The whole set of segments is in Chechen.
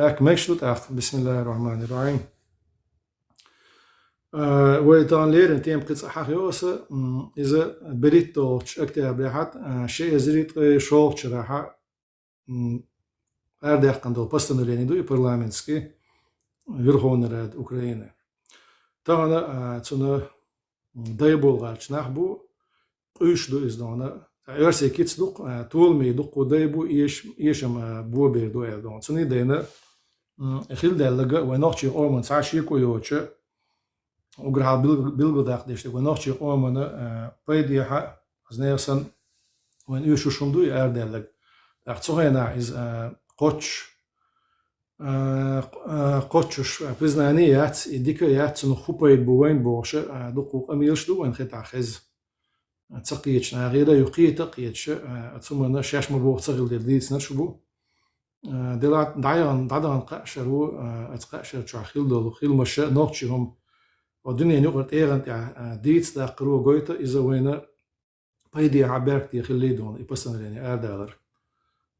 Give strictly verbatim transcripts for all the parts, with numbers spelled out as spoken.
Так, мегаш ду тӀаккха. Бисмиллахир-рахманир-рахим. А, вай тахана леррина тема кхин цкъа хьахайо аса, м, иза берхӀитталгӀачу октябрехьа, а, ши эзари ткъе шолгӀачу шарахьа, м, арадаьккхина долу постановление ду и парламентский Верховной Рады Украины. Тахана, а, цунна, м, дай болу гӀерташ нах бу, къуьйсуш ду иза дона. Оьрсийн кица дукха, а, толамийн дуккха дай бу, эш-, эшам, а, бобер ду аьлла дона. Цунна дайна, м, хила даьлларг вай нохчийн къоман цхьа шеко йоцуш, уггар хьалха билг-, билгалдаккха дезаш дерг вай нохчийн къомана, а, пайдехьа, аз нехан санна, вайна оьшуш хӀума ду и арадаьлларг. ТӀаккха цу хенахь иза, а, кхоччуш, а, кх-, а, кхоччуш, а, признание яц, и дика яц, цунах хӀун пайда бу вайна бохуш, а, дуккха къамелаш ду вайна хетахь хеза. А, ца кхеташ нахера, ю кхета а кхеташ, а, цу хӀуманна шаьш ма боху ца хила дерг дийцинарш бу. А, делахь дӀаяхана, дӀадахана кхаа шаро, а, оцу кхаа шара чохь хила долу, хиламаш нохчийн хӀума, о, дуьненан юкъара тӀегӀан тӀехь, а, дийца даккхаро гойту иза вайна пайдехьа беркате хилла дона и постановление арадалар.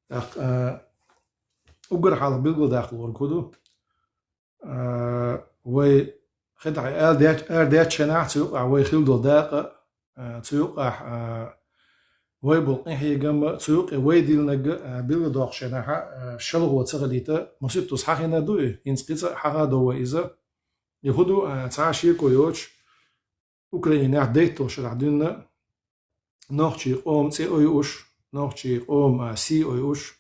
ТӀаккха, а, уггар хьалха билгалдаккха луург хӀун ду? А, вай хетахь арадаьч-, арадаьччу хенахь цу юкъахь вай хила долу дакъа, а, цу юкъахь, а, вай болу къинхьегам, цу юкъе вай диллинарг, а, билгалдоккхучу хенахь, а, шалхо ца хилийта, маситтаза хьахийна ду и, хӀинца кхин цкъа хьахадо вай иза. И хӀун ду, а, цхьа а шеко йоцуш, Украинехь дейтталгӀачу шарахь дуьйна нохчийн къоман цӀе ойуш, нохчийн къоман, а, сий ойуш,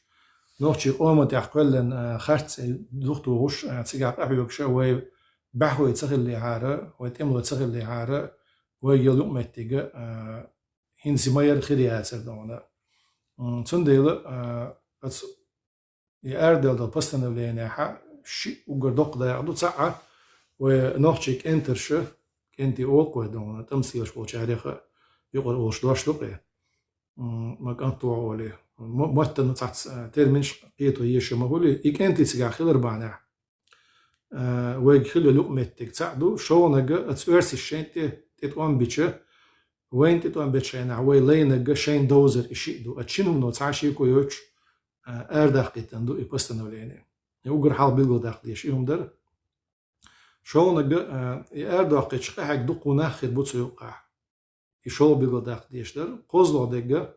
нохчийн къоман тӀехь кхоьллина, а, харц цӀе духтухуш, а, цигахь къахьоьгуш вай баьхой ца хиллехьара, вай тӀемалой ца хиллехьара, вайга йолу юкъаметтиг, а, хӀинца ма-ярра хир яцара дона. М, цундела, а, оцу и арадаьлла долу постановлениехьа шиъ уггар доккха дакъа ду. ЦаӀ, вай нохчийн кӀентарша, кӀентий олу-кх вай дона, тӀамсийлаш болчарех а юкъара олуш дош ду-кх и. М, ма кӀант ву олий. М-, маттана цхьацца, а, терминаш кхето езаш ма хуьлий. И кӀентий цигахь хилар бахьанехь, а, вайга хила йолу юкъаметтиг цхьаъ ду, шолгӀаниг оцу оьрсаша шайна тӀе, тӀе тӀом бича, вайна тӀе тӀом бечу хенахь вай лайнарг шайна довзар, и шиъ ду. Оцу шина хӀумано цхьа а шеко йоцуш, а, арадаккхийтина ду и постановление. И уггар хьалха билгалдаккха дезаш и хӀума дара. ШолгӀаниг, а, и арадоккхуьйтуш къахьегна дуккха нах хир бу цу юкъахь. И шолгӀа билгалдаккха дезаш дара. КхозлагӀа дерг,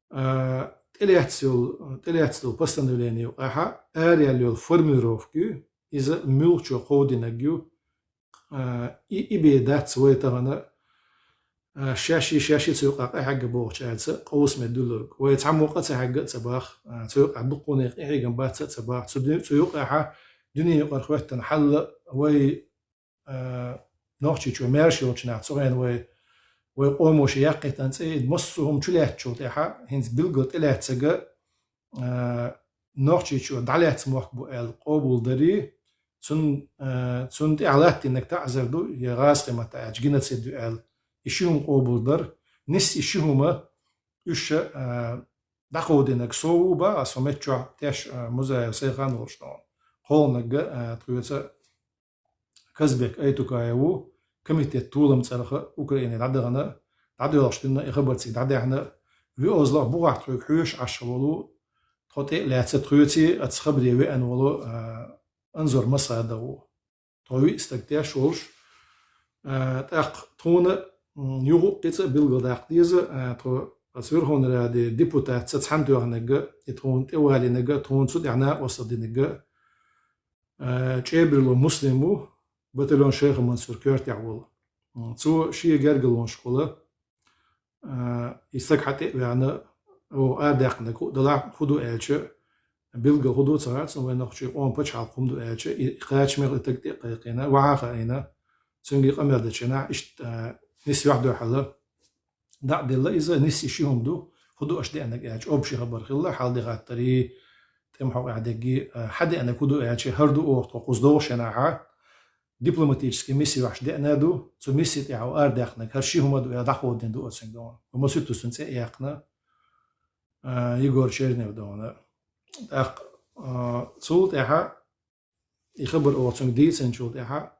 а, тӀелаьцна йолу, тӀелаьцна долу постановление юкъахьа араяьлла йолу формулировка ю, иза муьлххачо кховдийнарг ю, а, и, и бен дац вай тахана, а, шаьш-шаьш цу юкъахь къахьегна бохучаьрца къовсаме дуьллург. Вай цхьаммо къа ца хьегна а ца боху, а, цу юкъахь дуккха нехан къинхьегам бац а ца боху. Цу ду-, цу юкъахьа дуьнен юкъара хӀоьттина хьал вай, а, Нохчийчоь маьрша йолчу наха цу хенахь вай, вай къомо шен яьккхийтина цӀе, и массо а хӀума чулаьцначул тӀаьхьа, хӀинца билггал тӀелаьцнарг, а, Нохчийчоь дӀалаьцна мохк бу аьлла къобалдарий, цун-, а, цунна тӀехь латтийнарг таӀзар ду, я гӀазкхийн маттахь аьлча геноцид ю аьлла, и ши хӀума къобалдар. Нисса и ши хӀума уьш, а, дӀакховдийнарг со ву боху, со меттачохь теш, а, Музаев Сайхан волуш тхуна. КхоалгӀаниг, а, тхоьца Казбек Айтукаев ву, комитет толам цӀарах Украине дӀадахана, дӀадоьлхуш дина и хабар цига дӀадаьхьна, виозлах бухахь тхоьга хьоьжуш Ӏаш волу, тхо тӀе а лаьцна тхоьций, оцу хабаре веана волу, а, Анзор Масхадов ву. Тхо виъ стаг теш волуш, а, тӀаккха тхуна, м, юха а кхин цкъа билгалдаккха деза, а, тхо оцу Верховной Раде депутатца цхьаьна тоьхнарг, и тхуна тӀевалийнарг, тхуна цу тӀехь накъосталла динарг, а, ЧӀеберло Муслим ву, батальон Шайха Мансур коьртехь волу. М, цо шен гергарлонашкахула, а, и стаг хьан тӀе а веана, оха арадаьккхинарг хӀу а далахь, хӀун ду аьлча, билггал хӀун ду ца хаьа цунна, вайн нохчийн къоман пачхьалкх хӀума ду аьлча, и кхачамехь и стаг тӀе а кхайкхийна, вахьа а хаийна, цуьнга и къамел дечу хенахь, иштта, а, нисса юьхь дуьхьал дӀа а делла иза, нисса и ши хӀума ду, хӀун ду аша деанарг аьлча, общий хабар хилла, хьал де хаттарий, тӀеман хьокъехь дерг, а, хьан деанарг хӀун ду аьлча, хӀара ду оха тхо кхуза догӀуш хенахьа, дипломатический миссия вахьаш деана а ду, цу миссия тӀехь арадаьккхинарг хӀара ши хӀума ду аьлла дӀакховдийна ду оцуьнга дона. Маситтаза цуьнан цӀе а яьккхина, а, Егор Чернев дона. ТӀаккха, а, цул тӀаьхьа и хабар оха цуьнга дийцинчул тӀаьхьа,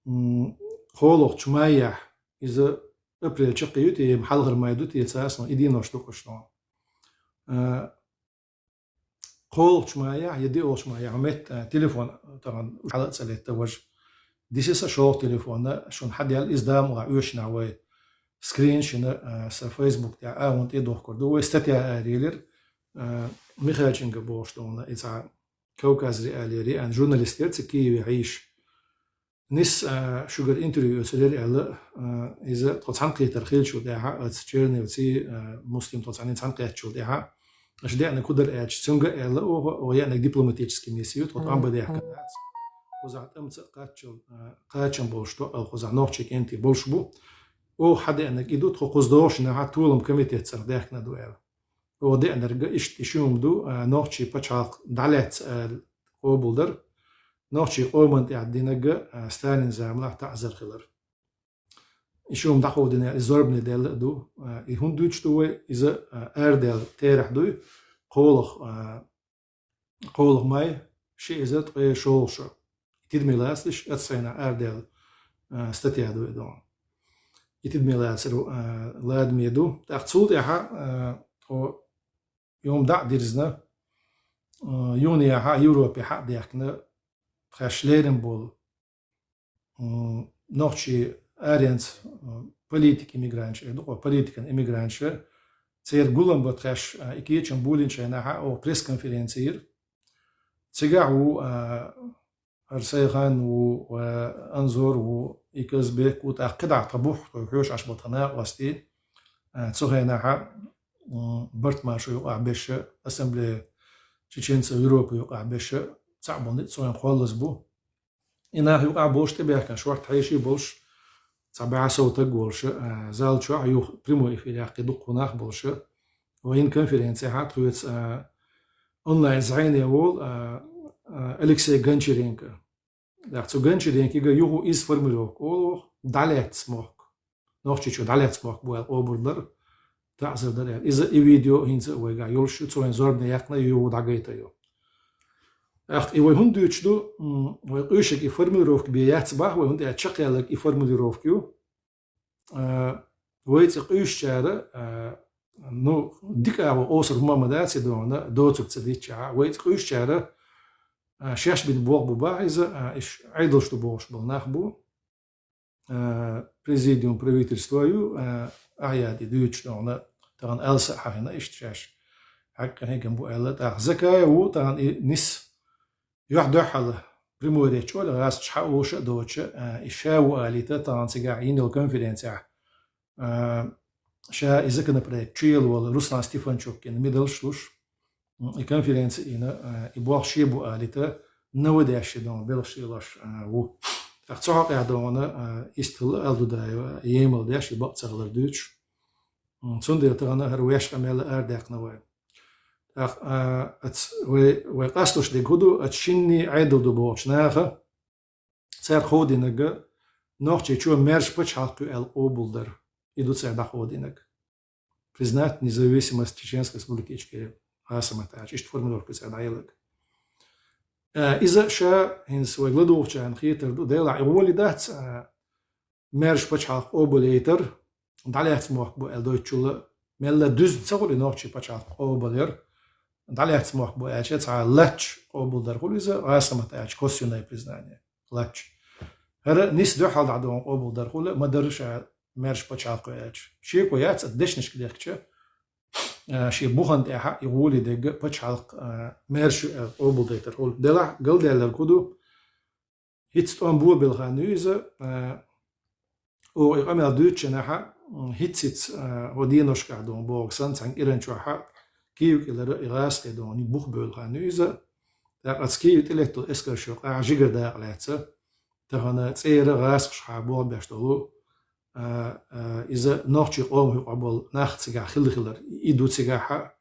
м, кхоалгӀачу майехь, иза апрель чаккхе ю те, я хьалхара май ду те, цхьа а, и денош ду-кх уьш тхуна. А, кхоалгӀачу мая, я диъалгӀачу мая хӀун метта, а, телефон тахана хьала а ца летта важа. Диси са шолгӀа телефона шуна хьадаьлла, иза да ма лаьа оьшина вай скрин шина, а, са Facebook тӀа а вон тӀе дохкур ду. Вай статья арийлира, а, Михалченко бохуш долу, и цхьа Кавказ.Реалии риан журналист яра цу Киеве хьийша. Нис, а, шуьгара интервью оьцур яра аьлла, а, иза тхо цхьаьнакхетар хилчул тӀаьхьа, аца Черневци, а, Муслим тхо цхьаьна цхьаьнакхеттачул тӀаьхьа, аша деана кудар аьлча, цуьнга а аьлла, оха, оха яънарг дипломатический миссия ю, тхо тӀом бан дехка дац. Кхузахь тӀамца кхаччал, а, кхачам болуш тоъал кхузахь нохчий кӀентий болуш бу. Оха хьадеанарг и ду, тхо кхуза догӀушнахьа толам комитетцара даьхкина ду аьлла. Оха деанарг иштта и шуьма ду, а, нохчий пачхьалкх дӀалаьцна аьлла къобалдар, нохчий къоман тӀехь динарг, а, Сталин заманахь таӀзар хилар. И шуьма дӀакховдина аьлла, и зорбане даьлла а ду. А, и хӀунда дуьйцуш ду вай, иза, а, арадаьлла терахь дуй, кхоалгӀа, а, кхоалгӀа май, ши эзар ткъе шолгӀа шо. Тидаме лацалаш, аца сайна арадаьлла, а, статья ду и догӀу. И тидаме лацар, а, ладаме ду. ТӀаккха цул тӀаьхьа, а, тхо юхума дӀа а дирзина, а, юханехьа Европе хьа а даьхкина, тхаьш лерина болу, м, нохчий аренца, м, политик иммигранташ, э, дукха политикан иммигранташ, церан гулам бан тхаьш, а, и кечам болийначу хенахьа оха пресс-конференци йира. Цигахь ву, а, хӀара Сайхан ву, ва Анзор ву, и Казбек ву, тӀаккха кхидӀа тхан бух, тхо хьоьжуш Ӏаш бо тхан накъостий, а, цу хенахьа, м, Барт-Маршо юкъахь беша, ассамблея чеченцев Европы юкъахь беша, цхьаъ болу ницкъ цу хенахь кхоллаза бу. И нах юкъахь болуш тӀебаьхкина, шортта хьеший болуш, цхьа бӀе сов таг волуш, а, зал чохь юха прямой эфир яккхий дуккха нах болуш, вайна конференцехьа тхоьца, а, онлайн зӀене волу, а, а, Алексей Гончаренко. ТӀаккха цу Гончаренкига юха иза формулировка олу оха, дӀалаьцна мохк. Нохчийчу дӀалаьцна мохк бу аьлла къобалдар, таӀзар дар аьлла. Иза и видео хӀинца а вайгахь йолуш ю, цо вайн зорбане яьккхина ю, юха дӀагайта ю. ТӀаккха и вай хӀунда дуьйцуш ду, м, вай къуьйшург и формулировка бен яц боху вай, хӀунда аьлча чекхъяьлларг и формулировка ю. А, вай цӀе къуьйсучара, а, ну, дика агӀо осар хӀума ма дац и догӀана, доцург ца дитчахьа. Вай цӀе къуьйсучара, а, шаьш бина болх бу боху иза, а, иш Ӏедалш ду бохуш болу нах бу. А, президиум правительства ю, а, ахьа яди дуьйцуш догӀана, тахана алса а хьахина иштта шаьш. Хьаьккхина хӀегам бу аьлла, тӀаккха Закаев ву, тахана и нис Юьхь дуьхьал прямой речь олу гӀазкхаша хьан оша а доцуша, а, и ша ву алийта, тахана цигахь йина йолу конференцехь, а, ша и законопроект чуелла волу Руслан Стефанчуккина медалш луш, м, и конференци йина, а, и болх шен бу алийта, нава деш и догӀана белхаш лелош, а, ву. ТӀаккха цу хьокъехь догӀана, а, истхила Алдудаева емал деш и бакъ ца хилар дуьйцуш. М, цундела тахана хӀара вешан къамел арадаьккхина вай. ТӀаккха, а, аца вай, вай къастуш дерг хӀун ду, аца шинний Ӏедал ду бохучу наха, цара кховдийнарг Нохчийчоь маьрша пачхьалкх ю аьлла къобалдар. И ду цара дӀакховдийнарг. Признать независимость Чеченской Республики Ичкерия. Гьасамат аьлча, иштта формулировка цара дӀаелларг. А, иза ша, хӀинца вайга ладугӀучарна хетар ду, делахь и гӀоле дац, а, маьрша пачхьалкх къобалъяйтар, дӀалаьцна мохк бу аьлла дойтучул а, мелла дуьзна ца хуьлу и нохчий пачхьалкх къобалъяр, дӀалаьцна мохк бу аьлча, цхьа лач къобалдар хуьлу иза, гӀасамат аьлча, косвенное признание, лач. ХӀара нис дуьхьал дӀадогӀун къобалдар хуьлу, ма-дарра ша маьрша пачхьалкх ю аьлча. Шеко яц, аса дешнашка дехкича, а, шен бухана тӀехьа и гӀоле дерг пачхьалкх, а, маьрша ю аьлла къобалдайтар хуьлу. Делахь галдаьлларг хӀун ду? ХӀинца тӀом бо белхан ю иза, а, оха и къамел дуьйцучу хенахьа, м, хӀинцца, а, хӀо деношкахь догӀун боху санна, цхьана кӀиран чохьа Киев кӀелара и гӀазкхий догӀун бух бевлла хан ю иза. ТӀаккха аца Киев тӀелеттал эскарш йокъа, жигара дакъа лаьцна, тахана цӀера гӀазкхашха болх беш долу, а, а, иза нохчий къомах юкъа болу нах цигахь хилла хилар. И ду цигахьа,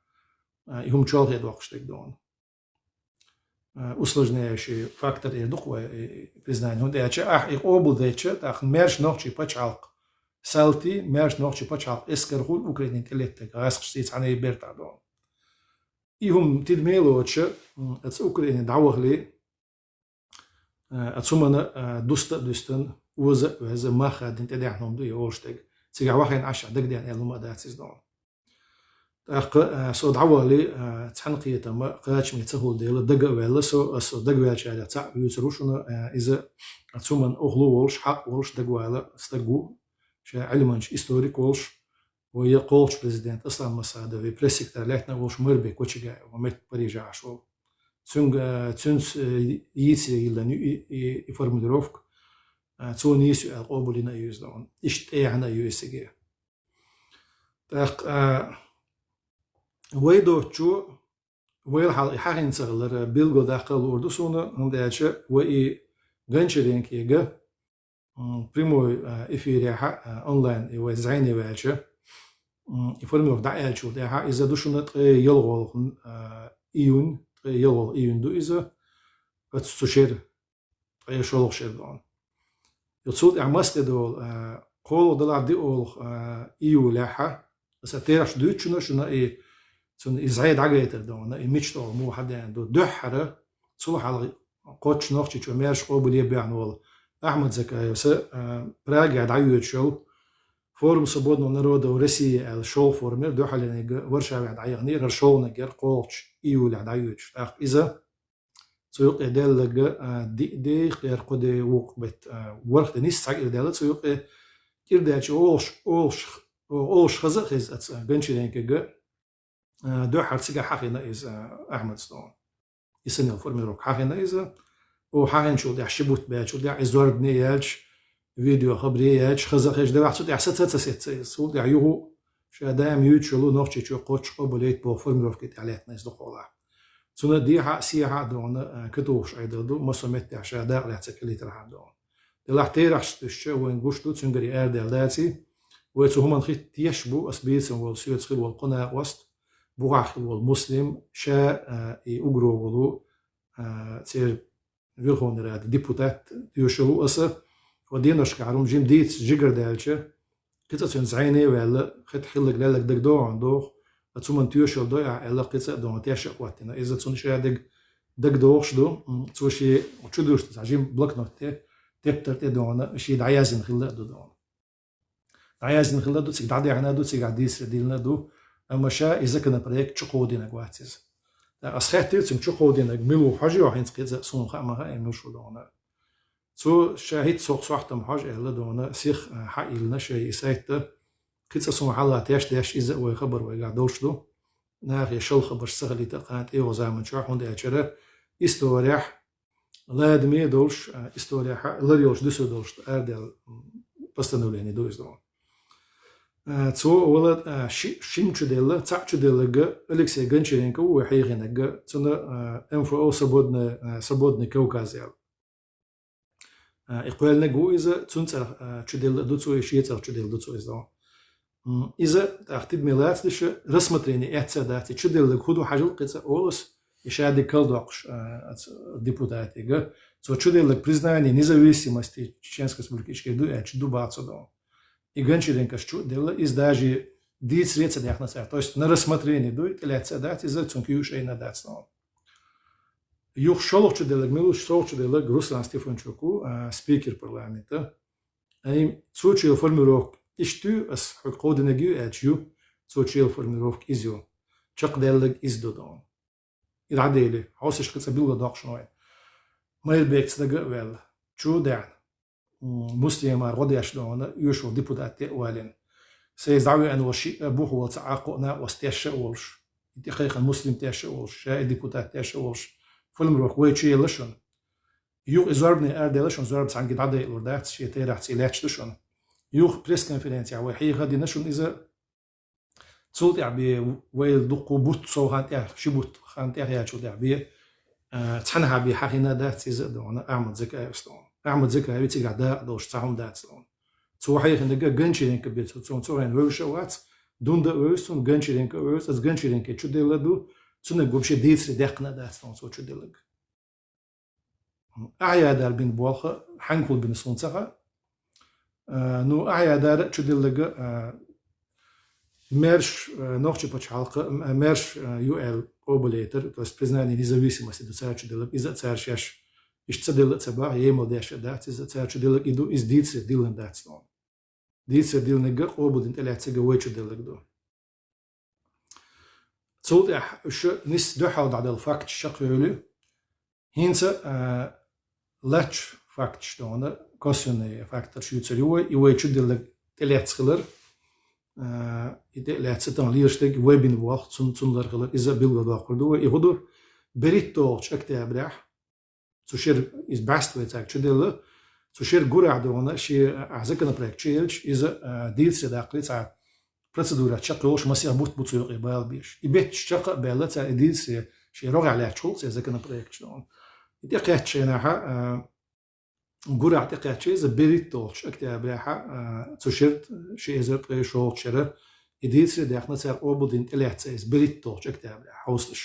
а, и хӀума чолхе доккхуш дерг догӀун. А, усложняющий фактор эр ду-кх вай, э, признание. ХӀунда аьлча ахь и къобалдайча, тӀаккха маьрша нохчий пачхьалкх салти, маьрша нохчий пачхьалкх эскар хуьлу Украинин тӀелеттарг гӀазкхашций цхьаьна бертахь догӀун. И хӀума тидаме лоцуша, м, аца Украине дӀавахале, а, аца хӀумана, а, дуста а дуьстина, оза а оьзна, мах а хадийна тӀедеана хӀума ду и олуш дерг. Цигахь вахийна Ӏаш а дагадеана аьлла хӀума а дац иза догӀун. ТӀаккха, а, со дӀавале, а, цхьан кхетама кхачаме ца хул дела, дага а ваьлла со, а, со дагаваьлчарех цхьаъ вуьйцур ву шуна, а, иза цу ман охлу волуш, хьакъ волуш дагавала стаг ву, ша Ӏилманча, историк волуш, вай я кхолчу президент Аслан Масхадов, вай пресс-секретарь лаьттина а волуш Майрбек Кочигаев, вай метта Парижехь Ӏаш волу. Цуьнга, а, цуьнца, а, йийцаре йиллина ю и, и, и формулировка, а, цо нийса ю аьлла къобалйина а ю иза догӀна. Иштта тӀехьана а ю и цига. ТӀаккха, а, вай доцучу, вайла хьалха и хьахийна ца хилар билгалдаккха луур ду суна, хӀунда аьлча вай и Гончаренкога, м, прямой, а, эфирехьа, а, онлайн и вай зӀене ваьлча, м, и формулировка дӀааьллачул тӀаьхьа, иза ду шуна ткъе ялхолгӀа, а, июнь, ткъе ялхолгӀа июнь ду иза, оцу цу шера, ткъе шолгӀа шера догӀна. Йо, цул тӀаьхьа мас тӀе долу, а, кхоалгӀа далахь, диъолгӀа, а, июлехьа, аса терахьаш дуьйцу шуна, шуна и, цунна и зӀе дӀагайтар догӀна, и мича тӀехула муха хьадеана ду. Дуьххьара, цул хьалха кхоччу Нохчийчоь маьрша къобалъе баьхна волу Ахьмад Закаевс, а, Прагехь дӀайоьдуш йолу «Форум свободного народа в России» аьлла шолгӀа форум яра, дуьххьалерниг Варшавехь дӀаяханера, хӀара шолгӀаниг яра кхоалгӀачу июлехь дӀайоьдуш. ТӀаккха иза цу юкъе даьлларг, а, диъ де, кхеран кхо де, вукху беттан, а, ворхӀ де нисса цхьа кӀира даьлла цу юкъе. КӀира даьлча олуш, олуш, олуш хаза а хеза оцу Гончаренкога, а, дуьххьара цигахь хьахийна иза, а, Ахьмадс догӀна. И санна йолу формулировка хьахийна иза. О, хьахийначул тӀаьхьа ши бутт баьлчул тӀаьхьа и зорбане а яьлча, видеохабаре а яьлча, хаза а хезаш, делахь цу тӀехь саца а ца сецна иза. Цул тӀаьхьа юха ша даим юьйцуш йолу Нохчийчоь кхоччуш къобалъяйта боху формулировка тӀехь лаьттина иза дукхахьолахь. Цунна дехьа а, сехьа а догӀна, а, катухуш Ӏедал ду, массо а меттехь ша дакъа лаьцна кхилийтархьама догӀна. Делахь терахьашца дуьстича, вайна гуш ду, цуьнгара и арадала даций. Вай цу хӀуманна хӀитта тешаш бу, ас бийцам волу, соьца хилла волу кху накъост, бухахь хилла волу Муслим, ша, а, и угро волу, а, церан Верховный Рада депутат тоьшалла ву аса. Хьо деношкахь хӀума жима дийца жигара даьлча, кхин цкъа цуьнан зӀене а ваьлла, хӀетахь хилларг-лелларг дагадогӀу хьуна доху, ткъа цу хӀуманна тоьшалла дой ахь аьлла, кхин цкъа а догӀна тешна а хӀоттийна. Иза цунна шадерг дагадогӀуш ду, м, цо шен чудуьрста цхьа жима блокнот тӀе, тептар тӀе догӀна, шен дӀаяздина хилла а ду догӀна. ДӀаяздина хилла ду, цига дӀадаьхьна ду, цигахь дийцаре диллина ду, амма ша и законопроект чукховдийнарг вац иза. ТӀаккха ас хаьттира цуьнга, чукховдийнарг мила ву хьожий хьо хӀинца кхин цкъа, суна хаа ма хаьа, мила шу догӀна. Цо ша хӀитта сох сохьтам хьожа аьлла догӀна, сиха, а, хьайиллина шайн и сайт тӀа. Кхин цкъа суна хьалха тешдеш, иза а вай хабар вайгахь долуш ду. Нахе шалха хабарш ца хилийта а кхана тӀейогӀу заманчохь, хӀунда аьлча исторехь ладаме а долуш, а, исторехь лар йолуш дуьсур долуш арадаьлла, м, постановление ду иза догӀна. А, цо вала, а, ши-, шина чуделла, цхьаъ чуделларг Алексей Гончаренко ву вай хьехийнарг, цунна, а, М Ф О Свободная, а, Свободный Кавказ аьлла. А, и кхоьллинарг ву иза, цуьнан цӀарах, а, чуделла а ду цо, и шен цӀарах чуделла ду цо иза догӀна. М, иза, тӀаккха тидаме лаца деш, рассмотрение эцна а дац, и чуделларг хӀун ду хьажал кхин цкъа олу ас, и шадерг калдоккхуш, а, оцу депутатега. Цо чуделларг признание независимости Чеченской Республики Ичкерия ду аьлча ду бац цо догӀна. И Гончаренкос чу а делла, иза даже дийцаре а ца даьхна цара. То есть на рассмотрение ду, тӀелаьцна а дац иза, цунна куьйгаш айина а дац догӀна. Юха шолгӀа чуделларг мила ву, шолгӀа чуделларг Руслан Стефанчук ву, а, спикер парламента. Ай, цо чуйолу формулировка иштта ю, ас хьоьга кховдийнарг ю аьлча ю, цо чуйолу формулировка иза ю. Чекхдаьлларг иза ду догӀна. И дӀадели, хьовсуш кхин цкъа билгалдоккхуш вайн. Майрбекца дага а ваьлла, чу а даьхна, м, Муслимара гӀо деш догӀна, оьшуш волу депутат тӀе а валийна. Сайца дӀавеана волу шиъ а, бух волу цхьаъ а, кхоъ накъост тешна а волуш, и тӀе кхайкхина Муслим тешна а волуш, ша и депутат тешна а волуш, формулировка вай чуелла шуна. Юха и зорбане арадаьлла шуна, зорба цхьаьнгге дӀадайалур дац, шен терахьца и лаьтташ ду шуна. Юха пресс-конференцехь вай хьеха а дина шуна иза. Цул тӀаьхьа бен вай дуккха бутт сов хан тӀехь, ши бутт хан тӀехь яьлчул тӀаьхьа бен, а, цхьанхьа бен хьахийна а дац иза а догӀна, Ахьмад Закаевс догӀна. Ахьмад Закаевс цигахь дакъа долуш цхьа хӀума дац догӀна. Цо хьехийнарг Гончаренко бен, цо, цо, цо вевзаш а вац, Дунда а вевза цунна, Гончаренко а вевза, аса Гончаренко чуделла а ду, цуьнан вообще дийцаре даьккхина а дац догӀна цо чуделларг. Ахьядар бина болх хьаьнгахула бина суна ца хаьа. А, ну, Ахьядара чуделларг, а, маьрша, а, нохчийн пачхьалкх, а, маьрша, а, ю аьлла къобалъяйтар, то есть признание независимости ду цара чуделларг, иза а цара шаьш иштта ца делла а ца боху, емал деш а дац, иза а цара чуделларг и ду, иза дийцаре диллина дац догӀна. Дийцаре диллинарг къобалдина тӀелаьцнарг вай чуделларг ду. Цул тӀаьхьа уьш нийса дуьхьал дӀадала факташ чакхйоьлу. ХӀинца, а, лаьтташ факташ дона, косвенный факташ юьйцур ю вай, и вай чудилла тӀелаьцна хилар, а, и тӀелаьцна тан лелаш дерг вай бина болх, цун, цун лар хилар, иза билгалдоккхур ду вай. И хӀу ду, берхӀитталгӀачу октябрехь, цу шера иза бӀаьста вай цаьрга чуделла, цу шера гурахь дона шен, а, законопроект чуелча, иза, а, дийцаре даккхале цхьа процедура чакхйолуш масех бутт бу цу юкъе бала беш. И бетташ чакх а баьлла, цара и дийцаре шен рогӀехь лаьтташ хул церан законопроекташ дона. И тӀекхаьчча хенахьа, а, гурахь тӀекхаьчча иза берхӀитталгӀачу октябрехьа, а, цу шера, ши эзар ткъе шолгӀачу шера, и дийцаре даьккхина цара къобалдина тӀелаьцна иза берхӀитталгӀачу октябрехь хьовсалаш.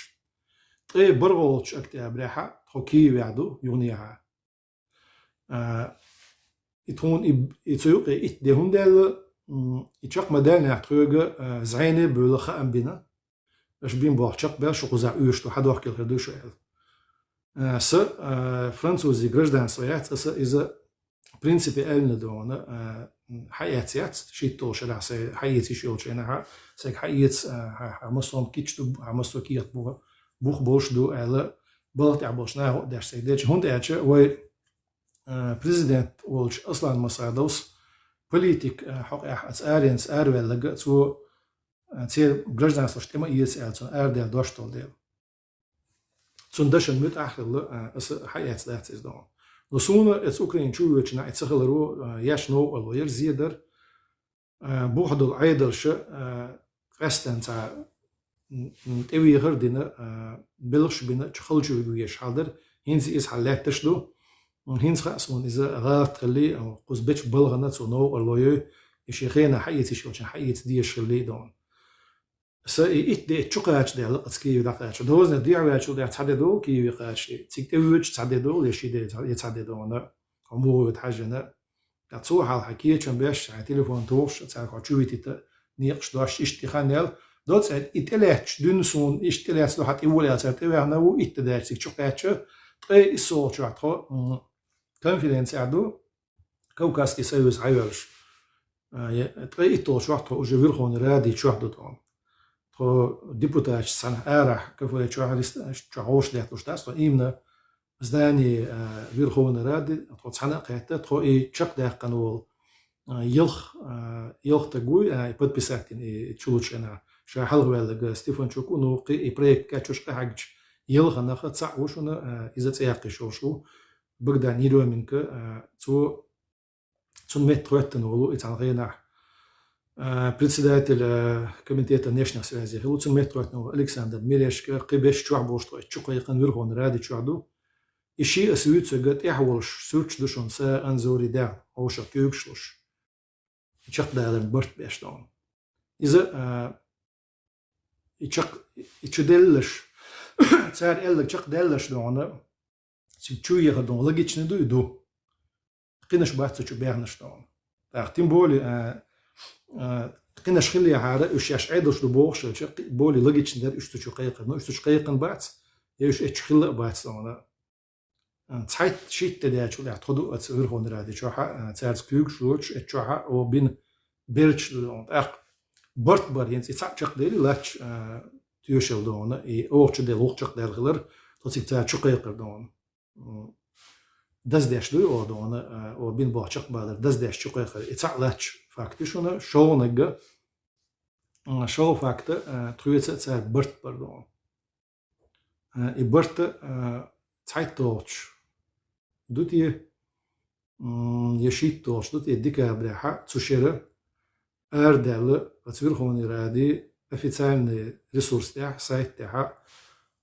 Ткъе бархӀолгӀачу октябрехьа тхо Киевехь ду, юханехьа. А, и тхуна и, и цу юкъе итт де хӀунда даьлла, м, и чакх ма даьллинехь тхоьга, а, зӀене а бевлла хаам бина, аша бина болх чекхбаьлла, шу кхузахь оьшуш ду, хьадохкийла хир ду шу аьлла. А, са, а, французийн гражданство яц, аса иза принципиально дона, а, хьаэца яц, шийтталгӀачу шарахь сайн хьаэца йиш йолчу хенахьа, сайга хьаэца, а, хьан, хьан массо а кийча ду, хьан массо а кехат бу-, бух болуш ду аьлла, балха тӀехь болчу наха а деш сайга дечу. ХӀунда аьлча вай, а, президент волчу Аслан Масхадовс политик, а, хьокъехь аца аренца араваьлларг а цо, а, церан гражданствош тӀе ма эца аьлла, цунна арадаьлла дош долу дела. Цунна дашан муьтӀахь а хилла, а, аса хьаэца дац иза дона. Но суна эца Украина чу воьдучу наха и ца хиларо, а, еш новкъарло яра, зе дара. А, бухадолу Ӏедалша, а, къаьстина цхьа, м, м, тӀевехар а дина, а, белхаш а бина, чу халчу вигу еш хьал дара, хӀинца иза хьал лаьтташ ду. М, хӀинца хаьа суна иза гӀалат хилли, а, кхуза бечу балхана цо новкъарло йой, и шен хенахь хьаэца йиш йолчун хьаэца дезаш хилли дона. Сан и итт де чу кхачадаьлла, оцу Киеве дӀакхача. Дозанан дехьаваьллачул тӀаьхьа цхьа де догӀу Киеве кхача, цига тӀевоьдуш цхьа де догӀу, я ши де, я цхьа де догӀу, хьо муха воьду хьаьжжина. Ткъа цо хьалха хьан кечам беш, хьайн телефон тухуш, цаьрга хьо чу витийта некъаш дош иштта и хан яьлла. Доцу аьлла, и тӀелаьцча дуьйна суна, иштта тӀелаьцна ду, хьан тӀе волаяла цара тӀеваьхна ву, итт де даьлча цига чу кхаьчча, ткъе иссолгӀачохь тхо, м, конференцехь ду, Кавказский союз хьайоьллуш. А, е-, ткъе итталгӀачохь тхо уже Верховный Ради чохь ду тхо. Тхо депутаташ цхьаьна арахь, кафе чохь, ресторан чохь гӀовш летталуш дац, тхо именно здание, а, Верховной Рады, тхо цхьаьна а кхетта, тхо и чекхдаьккхина волу, а, ялх, а, ялх таг вуй, а, и подписать дина, и чулучу хенахь. Ша хьалхаваьлларг Стефанчук ву, ну, кхин и проект кечъеш къахьегначу ялханах цхьаъ ву шуна, а, иза цӀе яккхийш йолуш ву. Богдан Ерёменко, а, цо Цунна меттахӀоьттина волу и цхьана хенахь, а, председатель, а, комитета внешних связей хилла, цунна меттахӀоьттина волу Александр Мерешко, кхин беш чохь болуш тхо и чу кхайкхина Верховный Ради чохь ду. И шиъ аса вуьйцург тӀехь волуш суьрташ ду шуна, са Анзори даьхна, вовшах куьйгаш луш. И чекхдаларна барт беш дона. Иза, а, и чекх-, и чу деллаш, цара аьлларг чекхдаьллаш дона, цига чу ехар дона логичный ду и ду. Кхинаш бац цу чу баьхнаш дона. ТӀаккха тем более, а, а, кхинаш хиллехьара, уьш шаьш Ӏедалш ду бохуш хилча, кхи-, более логичный дара уьш цу чу кхайкхар. Но уьш цу чу кхайкхина бац, я уьш эцчу хилла а бац дона. А, цхьайтта-шийтта де даьллачул тӀаьхьа тхо ду оцу Верховный Ради чохьа, а, цаьрца куьйгаш лоцуш, эцу чохьа, о, бина берчаш ду дона. ТӀаккха барт бар, хӀинца и цхьаъ чекхдели лач, а, тоьшалла дона, и оха чу делла вукху чекхдаьлла хилар, тхо цига цара чу кхайкхар дона. М, даздеш дуй оха дона, а, оха бина болх чекхбалар, даздеш чу кхайкхар. И цхьаъ лач факт ю шуна, шолгӀанаг, м, шолгӀа факт, а, тхоьца а цаьрга барт бар дона. А, и барт, а, цхьайтталгӀачу ду те, м, я шийтталгӀачу ду те декабрехьа, цу шера арадаьлла оцу Верховный Ради официальный ресурс тӀехь, сайт тӀехьа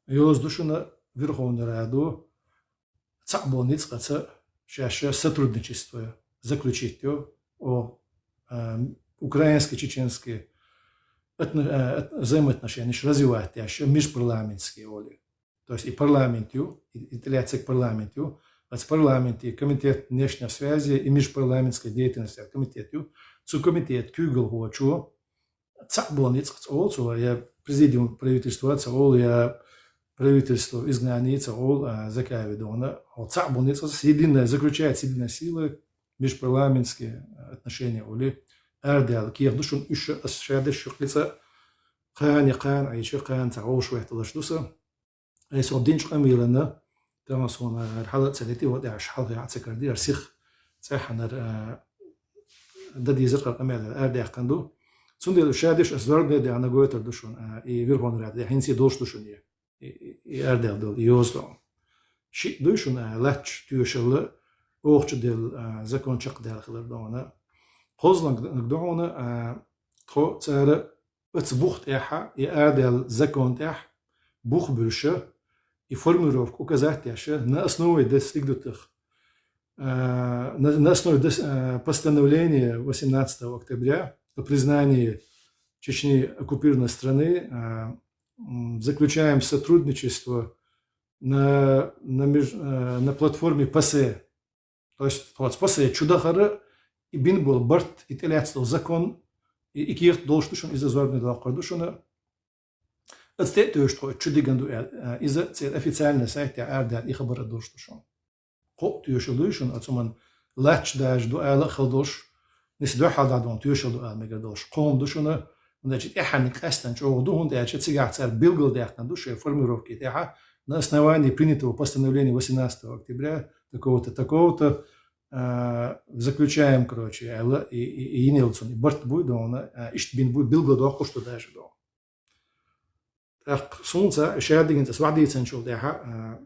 йоза ду шуна Верховный Радо цхьаъ болу ницкъаца шаьш сотрудничество заключить йо, о, а, украинско-чеченские отно-, а, от-, взаимоотношенеш развивать деш, межпарламентские олу. То есть и парламент ю, и, и тӀелаьцнарг парламент ю, оцу парламенте комитет внешних связей и межпарламентской деятельности комитет ю, цу комитет куьйгалхочо цхьаъ болу ницкъаца олу цо, я президиум правительства ца олу, я правительство изгнания ца олу, а, Закаеви дона. Хьо цхьаъ болу ницкъаца с единой, заключает с единой силой межпарламентские отношения олу. Арадаьлла кехат ду шуна уьш, аса ша деш шу кхин цкъа кхана, кхана Ӏийча, кхана цхьа вовшахӀотталуш ду со. Айса динчу къамелана, тахана суна хьала а ца летий, вот аьлла, хьалха а ца карди, ара сиха цӀеххьанара, а, дан дезар кхара къамел аьлла, арадаьккхина ду. Цундела ша деш аса зорбане даьхна гойтур ду шуна, а, и Верховная Рада, хӀинца а долуш ду шуна и, и, и арадаьлла долу, и йоза долу. Шиъ дуй шуна, а, лаьтташ тоьшалла, оха чу делла, а, закон чекхдаьлла хилар ду хьуна. КхозлагӀниг ду хьуна, а, тхо цара оцу бух тӀехь, и арадаьлла закон тӀехь бух буьлуша, и формулировка указать деш, на основе достигнутых, а, на, на основе дос-, а, постановления восемнадцатого октября о признании Чечни оккупированной страны, а, м, заключаем сотрудничество на, на меж-, а, на платформе ПАСЕ. То есть, тхо оцу ПАСЕ чу дахара, и бина болу барт, и тӀелаьцна долу закон, и, и кехат долуш ду шуна, иза зорбане доккхур ду шуна. Оцу тӀе а тоьшуш тхо чу дигна ду аьлла, а, иза церан официальный сайтехь арадаьлла и хабар а долуш ду шуна. Кхоъ тоьшалла дуй шуна, оцу хӀуманна лаьтташ дажа ду ала а хала долуш, нийса дуьххьал дӀа ду хьуна тоьшалла ду ала мегар долуш. Кхо хӀума ду шуна, хӀунда аьлча тӀаьххьарниг къаьстина чӀогӀа ду, хӀунда аьлча цигахь цара билгалдаьккхина ду шайн формулировки тӀехь, на основании принятого постановления восемнадцатого октября, такого-то, такого-то, а, заключаем, короче, аьлла, и, и, и йина йолу цунна и барт буй ду хьуна, а, иштта бина буй, билгалдоккхуш ду дажа ду хьуна. ТӀаккха суна ца, ша дигна ца, аса вахдийцинчул тӀаьхьа, а,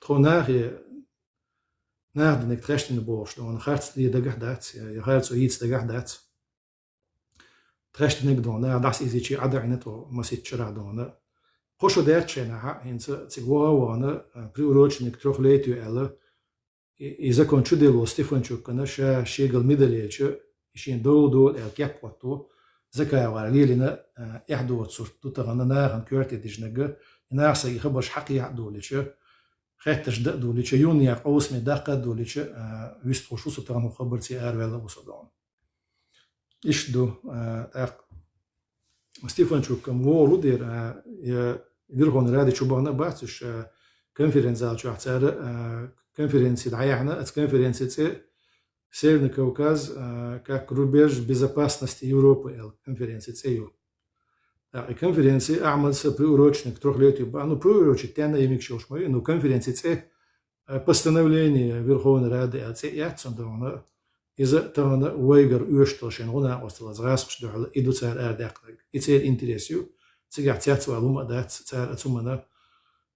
тхо нахе, наха динарг тхаьш дина бохуш ду хьуна, харц де дагахь дац, я, я харцо йийца дагахь дац. Тхаьш динарг ду хьуна, наха дӀасаийзича Ӏа даӀина тхо масийтта шарахь ду хьуна. Кхо шо даьлча шайнахьа, хӀинца цига ваха а вахана, а, приуроченный к трёхлетию аьлла, и, и закон чу делла волу Стефанчукана ша шегара медаль елча, и шена довла-довла аьлла кеп хӀотто, Закаевгара лелийна, а, эхь доцург ду тахана нахана коьрте дижинарг, и наха сайга и хабарш хьакхехьа а долийча, хеттарш дан а долийча, юханехьа къовсаме даккха а долийча, а, вистхуш ву со тахана хӀокху хабарца араваьлла а ву со ду хьуна. Иштта ду, а, тӀаккха Стефанчук-м вогӀур ву дера, а, я Верховный Радий чу бахана а бац уьш, а, конференц-зал чохь цара, а, конференци дӀаяьхьна, оцу конференци цӀе Северный Кавказ, а, как рубеж безопасности Европы аьлла конференци цӀе ю. ТӀаккха и конференци Ахьмадса приуроченный к трёхлетию баха, ну, приурочить тенна йимиг ши йолуш ма ю, ну, конференци цӀе, а, постановление Верховной Рады аьлла цӀе а яц цунна тахана, иза тахана вайгара оьшуш долу шайн гӀо-накъосталлица гӀазкхашна дуьхьал и ду цара арадаьккхинарг. И церан интерес ю, цигахь цецвала хӀума а дац, цара оцу хӀуманна,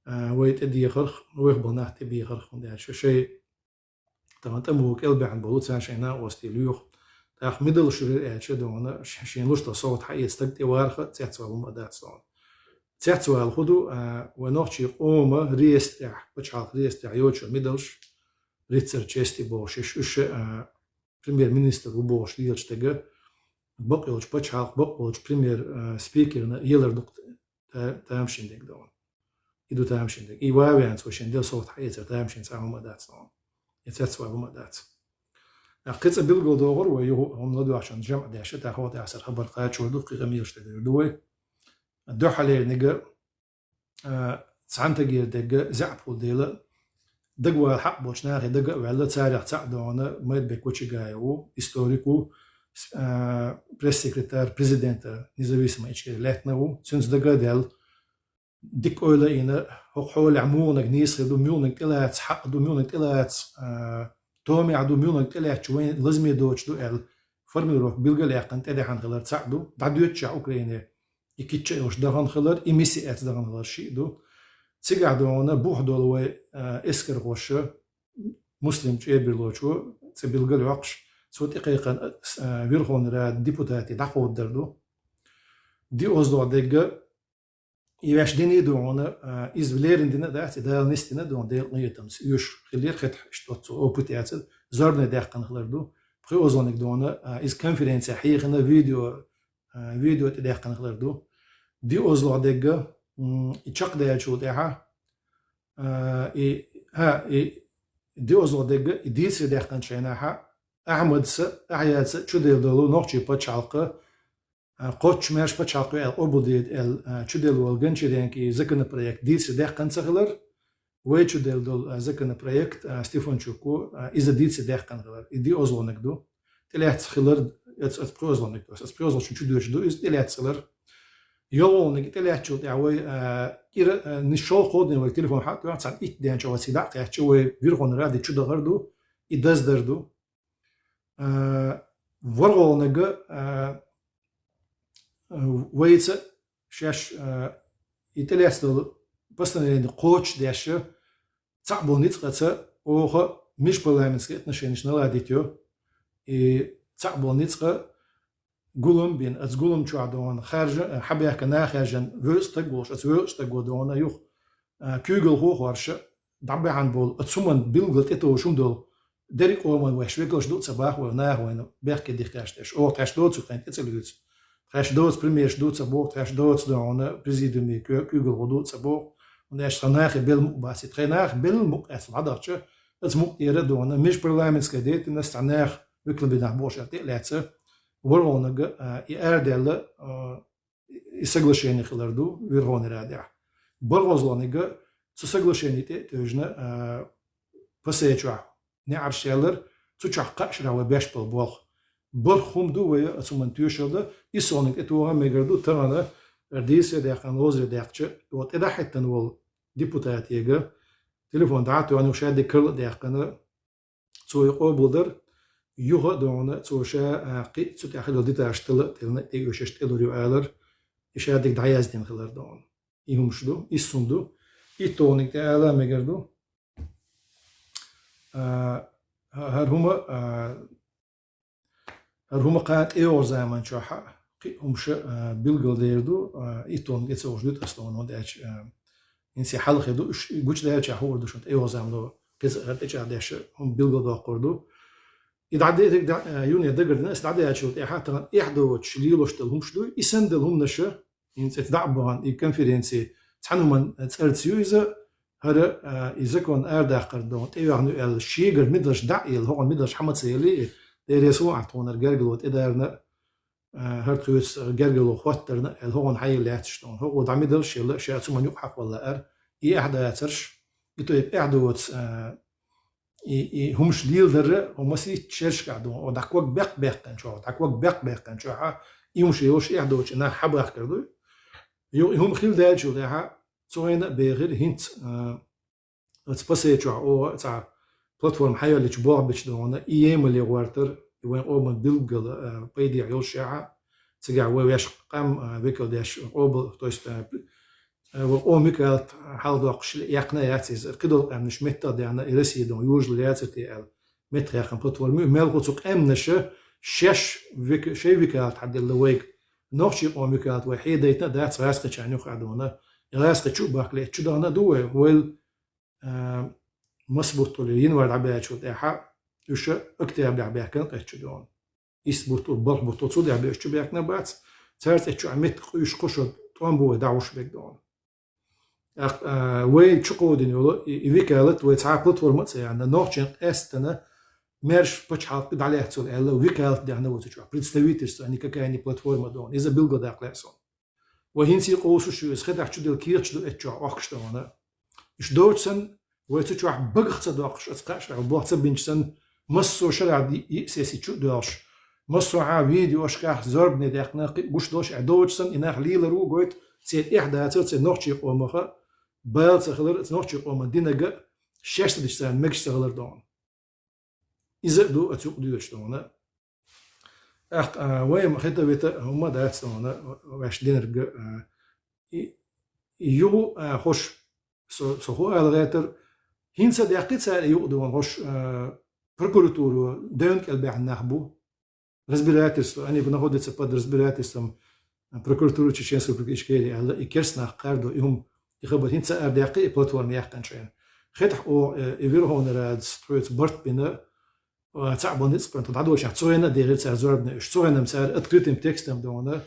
а, вай тӀедехарх, вайх болу нах тӀебехарх, хӀунда аьлча шайн тахана тӀамо кӀел баьхьна болу цара шайн накъостий лоьху. ТӀаккха медаль шуьра аьлча а ду хьуна, ш-, шена луш долу совгӀат хьаэца стаг тӀе варха а цецвала хӀума а дац ду хьуна. Цецвала хӀун ду, а, вайн нохчийн къоман реестрехь, пачхьалкхан реестрехь йоцуш медальш, рыцарь чести бохуш, уьш, уьш, а, премьер-министр ву бохуш лелачу стага, бакъ йолчу пачхьалкхан, бакъ волчу премьер, а, спикерна елар ду-кх та-, тамашийна дерг ду хьуна. И ду тамашийна дерг. И ван а веанца вай шен делла совгӀат хьаэцар тамашийна цхьа хӀума а дац ду хьуна. Я цецвала хӀума а дац. ТӀаккха кхин цкъа билгалдохур вай, юха хӀума ладоьгӀчунна жамӀ деш, тӀаккха хӀокху тӀехь сара хабар кхачор ду, кхин къамелаш тӀедуьйр ду вай. Дуьххьалерниг, а, цхьана тӀегӀертарг заьӀап хуьлу дела, дагавала хьакъ болчу нахе дага а ваьлла, царех цхьаъ ду хьуна Майрбек Вачагаев ву, историк ву, с-, а, пресс-секретарь президента независимой Ичкери лаьттина ву, цуьнца дага а даьлла, дика ойла а йина, хӀокху хьолехь муха наг нийса хир ду, муха наг тӀелаца хьакъ ду, муха наг тӀелаца, а, томехь ду, муха наг тӀелаьцча вайн лазаме доцуш ду аьлла, формулировка билгал а яьккхина тӀедеана хилар цхьаъ ду, дӀадоьдучехь Украине и кийча а йолуш дахана хилар, и миси эцна дахана хилар шиъ ду. Цигахь ду хьуна бух долу вай, а, эскархоша, Муслим ЧӀеберлочо цӀе билгал а йоккхуш, цо тӀекхайкхина, а, Верховный Рада депутатий дӀакховдадар ду. ДоьазлагӀа дерг, и ваьш дина а ду хьуна, а, иза леррина дина а дац, и Дала нисдина а ду хьуна, Делан къинхетамца оьшуш хилира, хетахь иштта оццул опыт яцара, зорбане даьккхина хилар ду. ПхоьазлагӀниг ду хьуна, а, иза конференцехь хьехина видео, а, видео тӀедаьккхина хилар ду. ДоьазлагӀа дерг, м, и чекхдаьллачул тӀаьхьа, а, и, хӀа, и доьазлагӀа дерг, и дийцаре даьккхинчу хенахьа, Ахьмадса, Ахьядса чуделла долу нохчийн пачхьалкха, а, кхоччуш-маьрша пачхьалкх ю аьлла къобалдийр ду аьлла, а, чуделла волу Гончаренкон и законопроект дийцаре даьккхина ца хилар, вай чуделла долу, а, законопроект, а, Стефанчуко, а, иза дийцаре даьккхина хилар, и доьазлагӀниг ду. ТӀелаьцна хилар, оцу, оцу пхоьазлагӀниг ду, оцу пхоьазлагӀчун чудоьдуш ду, иза тӀелаьцна хилар. ЙолгӀониг тӀелаьцачул тӀехьа вай, а, кӀира, а, нийсса шолха-кхо ден вай телефон хьатӀадоьхьа, цхьана итт ден чу вай цига дӀакхаьчча, вай Верховни Радега чудахар ду, и даздар ду. А, ворхӀолгӀаниг, а, а, вайца шаьш, а, и тӀелаьца дола постановлени кхочушдеш, цхьаъ бола ницкъаца оха межпарламентские отношенеш наладить йо. И цхьаъ бола ницкъ гулам бина, оцу гулам чохь дохьуна харжа, хьабаьхка нах хаьржина вевза стаг волуш, оцу вевза стаго дохьуна юха, а, куьйгалхо а хорша, дӀабаьхьна болу, оцу хӀуманна билггал тӀетовжа хӀума долу, дерриг а къоман вайш векалш ду а ца боху вай, наха вайна бехке дихкеш деш. Оха тхаьш доцу тхайна тӀе ца луьйцу. Тхаьш доцу примерш ду а ца боху, тхаьш доцу дохьуна президуме куь-, куьйгалхо ду а ца боху. ХӀунда аьлча тхан нахе белла мукъа бац и. Тхайн нахе белла мукъа аьлла дӀадахча, оцу мукъа тӀера а дохьуна, межпарламентская деятельность цхьа нах, векал бина нах бохуш аьлла тӀе а лаьцна, ворхӀолгӀаниг, а, и арадаьлла, а, и соглашение хилар ду Верховни Радехь. БархӀолгӀаниг цу соглашение тӀе а тевжина, а, ПАСЕ чохь неӀарш ялар, цу чохь кхаъ шарахь вай беш болу болх. БархӀ хӀума ду вай оцу хӀуманна тоьшалла, иссолгӀаниг тӀетоха а мегар ду, тахана дийсаре даьккхина, ловзаре даьккхича, оха тӀедахьийтина волу депутатега телефон дӀа а тоьхна, юха шадерг карла а даьккхина, цо и къобалдар, юха а дохьуна, цо ша, а, кхин а цу тӀехь хилла деталаш тала а теллина, тӀеоьшуш тӀелур ю алар, и шадерг дӀаяздина хилар дохьуна. И хӀумаш ду, исс хӀума ду. ИттолгӀаниг тӀе ала а мегар ду. А, хӀара хӀума, а, хӀара хӀума кхана тӀейогӀу заман чохь а кхин а хӀумаш, а, билгалдер ду, а, иттолгӀаниг тӀе ца вогӀуш дуьту ас дохьуна, хӀунда аьлча, а, хӀинца хьалхе ду, уьш гучудаьллачохь хуур ду шуна, тӀейогӀу замано кхеза а хӀара тӀечӀагӀдеш хӀума билгалдоккхур ду. И дӀаде-, дӀа-, а, юне дагардина, аса дӀадаьллачул тӀаьхьа тахана эхь доцуш лелош долу хӀумаш ду, и санна долу хӀуманаш, хӀинца эца дӀа а бахана, и конференци цхьана хӀуманна цӀарца ю иза, хӀара, а, и закон арадаккхар дохьуна тӀейоьхна ю аьлла, шегара мидалш дӀа а елла, хӀокхунна мидалш хьа ма ца елли, и дерриг а тхуна гергало тӀедарна, а, хӀара тхоьца гергало хоттарна аьлла, хӀокхунна хьаелла лаьтташ дохьуна. ХӀокхо дӀа мидалш елла, ша цу хӀуманна юкъахь вала лаьара, и эхь дацарш, и тайпа эхь доцу, а, и, и хӀумаш леладарра, хӀо масийтта шерашкахь ду, хӀо дӀа ког беккъа баьккхинчохь, дӀа ког беккъа баьккхинчохь, и хӀумаш йолуш эхь доцу нах хьабахкар ду. Юха и хӀума хилла даьллачул тӀаьхьа цу хенахь а бехира хӀинца, а, оцу ПАСЕ чохь оха цхьа платформа хьайоллича болх бича дохьуна, и емале гӀортар, и вайн къоман билггал, а, пайдехь йолуш яхьа, цигахь вай ваьш къам, а, векал деш къобал, то есть, а, Э, ва къоман векалат хьаладоккхуш яьккхина яц иза. Кхидолу къаьмнаш меттах а даьхна, и Россия дон йожалла яцар те аьлла, меттах яьккхина платформа ю. Мелхо цу къаьмнаша шаьш век-, шайн векалат хьаделла вайга. Нохчийн къоман векалат вай хьедайтина а дац гӀазкхичарна юкъа а дона. И гӀазкхи чу а бахкале, чу дахана а ду вай. Вайл, э, мас буттуле, январь дӀабаьллачул тӀаьхьа, уьш октябрь баьхкина къечу дона. Исс буттул, балх буттул цу дехьа беъаш чу баьхкина бац, цаьрца эцчу а меттиг къуьйсуш кхо шо тӀом бу вай дӀахьуш берг дохьуна. ТӀаккха, а, вай чу кховдина йолу и, и векалат вай цхьа платформа а ца яьхна, нохчийн къаьстана маьрша пачхьалкх дӀалаьцна аьлла, векалат даьхна вай цу чохь, представительство, а не какая-нибудь платформа дохьуна. Иза билгалдаккха лаьа суна. Вай хӀинца а къовсуш ю, иза хетахь чу делла кехаташ ду эцчохь охкуш тахана. Уьш доцу санна, вай цу чохь багах ца доккхуш, оцу кхаъ шарахь болх ца бинчу санна, массо а шарахь ди-, йиъ сессий чу а доьлхуш, массо а видеошкахь зорбане даьккхина, кхин а гуш долуш а доцу санна, и нах лелар ву гойту, церан эхь дацар, церан нохчийн къомаха бала ца хилар, оцу нохчийн къоман динага шаьш ца дича царна мегаш ца хилар дохьуна. Иза а ду оцу юкъа доьдуш дохьуна. ТӀаккха, а, вай-м хета-вета хӀумма а дац дохьуна, ваьш динарг, а, и, и югӀу, а, хӀорш со, со хӀу ала гӀертар, хӀинца а даьккхи цара и юкъа дохьуна хӀорш, а, прокуратуро девнна кӀел баьхна нах бу. Разбирательство, они находятся под разбирательством, а, прокуратуры Чеченской Республики Ичкерия аьлла, и керс нах кхардо, и хӀума, и хабар хӀинца а арадаьккхи, и платформа яьккхинчу хенахь. Хетахь оха, э, и Верховный Радас тхоьца барт бина, а, цхьаъ бан ницкъ бан, тхо дӀадолчахь, цу хенахь а дехира цара зорбане уьш. Цу хенахь цара открытым текстом дохьуна,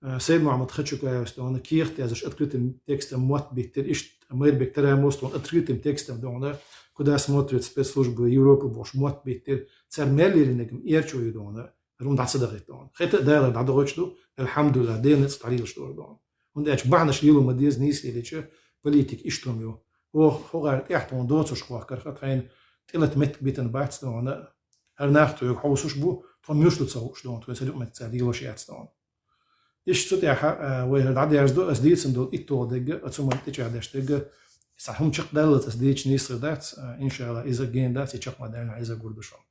а, Сайд-Мухьаммад Хачукаевс дохьуна кехат яздеш открытым текстом мотт биттира, иштта Майрбек Тарамос дохьуна открытым текстом дохьуна, куда смотрят спецслужбы Европы бохуш мотт биттира, цара мел леринарг-м эрчо ю дохьуна, хӀара хӀума дӀа ца дахийта дохьуна. Хета а Дала дӀадохуьйтуш ду, алхьамдулиллахӀ, Делан ницкъ дӀалелаш дора дохьуна. ХӀунда аьлча бахьанаш лело ма деза, нийса лелича политика иштта хӀума ю. Оха хӀокхара тӀехь тхуна доцурш кхохкарх а тхайна тӀелата меттиг битина бац дохьуна, хӀара нах тхоьга хьовсуш бу, тхо муьлш ду ца хууш дохьуна, тхоьца юкъаметтиг цара лелош яц дохьуна. Иштта цу тӀехьа, а, вай хӀара дӀадерзадо, ас дийцина долу итталгӀа дерг а, цу ма тӀечӀагӀдеш дерг а, цхьа хӀума чекхдаллалц ас дийцича нийса хир дац, а, иншалла, иза гена дац, и чекхдаллалц иза гур ду шуна.